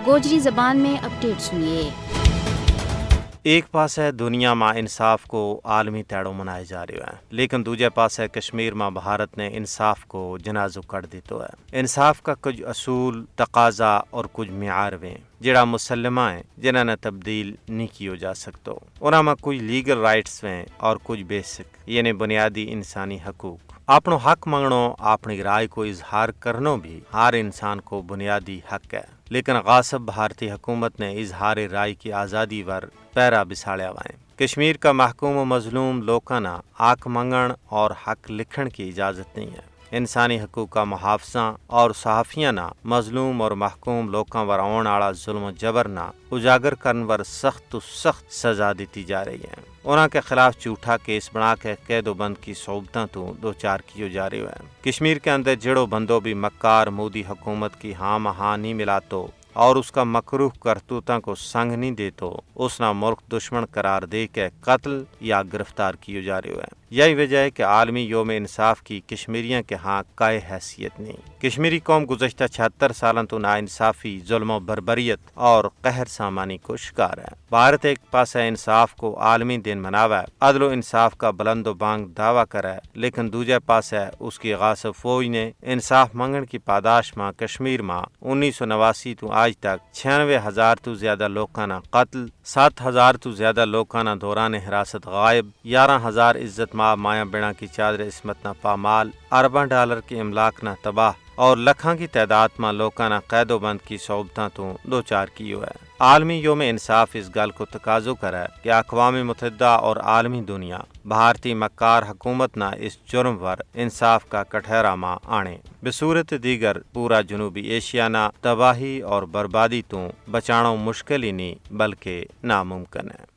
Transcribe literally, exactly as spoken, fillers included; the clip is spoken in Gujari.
گوجری زبان میں اپڈیٹ سنیے۔ ایک پاسے دنیا ما انصاف کو عالمی تیڑو منائے جا رہیو ہے، لیکن دوجے پاسے کشمیر ما بھارت نے انصاف کو جنازو کڑ دیتو ہے۔ انصاف کا کچھ اصول، تقاضا اور کچھ معیار ویں، جڑا مسلمہ ہیں، جنہاں نا تبدیل نہیں کیو جا سکتو۔ انہاں ما کچھ لیگل رائٹس ویں اور کچھ بیسک، یعنی بنیادی انسانی حقوق۔ اپنو حق منگنو، اپنی رائے کو اظہار کرنو بھی ہر انسان کو بنیادی حق ہے۔ لیکن غاصب بھارتی حکومت نے اظہار رائے کی آزادی ور پیرا بساڑیا وائیں۔ کشمیر کا محکوم و مظلوم لوکاں نا حق منگن اور حق لکھن کی اجازت نہیں ہے۔ انسانی حقوق کا محافظاں اور صحافیاں نا مظلوم اور محکوم لوکاں ور آون آڑا ظلم و جبر نا اجاگر کرن ور سخت و سخت سزا دیتی جا رہی ہے۔ انہاں کے خلاف جھوٹا کیس بنا کے قید و بند کی صعوبتاں تو دوچار کیو جا رہیو ہے۔ کشمیر کے اندر جڑو بندو بھی مکار مودی حکومت کی ہاں مہاں نہیں ملاتو اور اس کا مکروہ کرتوتاں کو سنگ نہیں دیتو، اس نا ملک دشمن قرار دے کے قتل یا گرفتار کیو جا رہیو ہے۔ یہی وجہ ہے کہ عالمی یوم انصاف کی کشمیریاں کے ہاں کائے حیثیت نہیں۔ کشمیری قوم گزشتہ چھہتر سالاں تو ناانصافی، ظلم و بربریت اور قہر سامانی کو شکار ہے۔ بھارت ایک پاسے انصاف کو عالمی دن مناوے، عدل و انصاف کا بلند و بانگ دعویٰ کرے، لیکن دوجے پاسے اس کی غاصب فوج نے انصاف منگن کی پاداش ما کشمیر ما انیس سو نواسی تو آج تک چھیانوے ہزار تو زیادہ لوکاں نا قتل، سات ہزار تو زیادہ لوکاں نا دوران حراست غائب، یارہ ہزار عزت ماں مایاں بنا کی چادر عصمت نا پامال، ارباں ڈالر کے املاک نا تباہ اور لکھاں کی تعداد ما لوکاں نا قید و بند کی صعوبتاں تو دوچار کیو ہے۔ عالمی یوم انصاف اس گل کو تقاضو کرے کہ اقوام متحدہ اور عالمی دنیا بھارتی مکار حکومت نا اس جرم ور انصاف کا کٹہرا ما آنے، بصورت دیگر پورا جنوبی ایشیا نا تباہی اور بربادی تو بچانو مشکل ہی نہیں بلکہ ناممکن ہے۔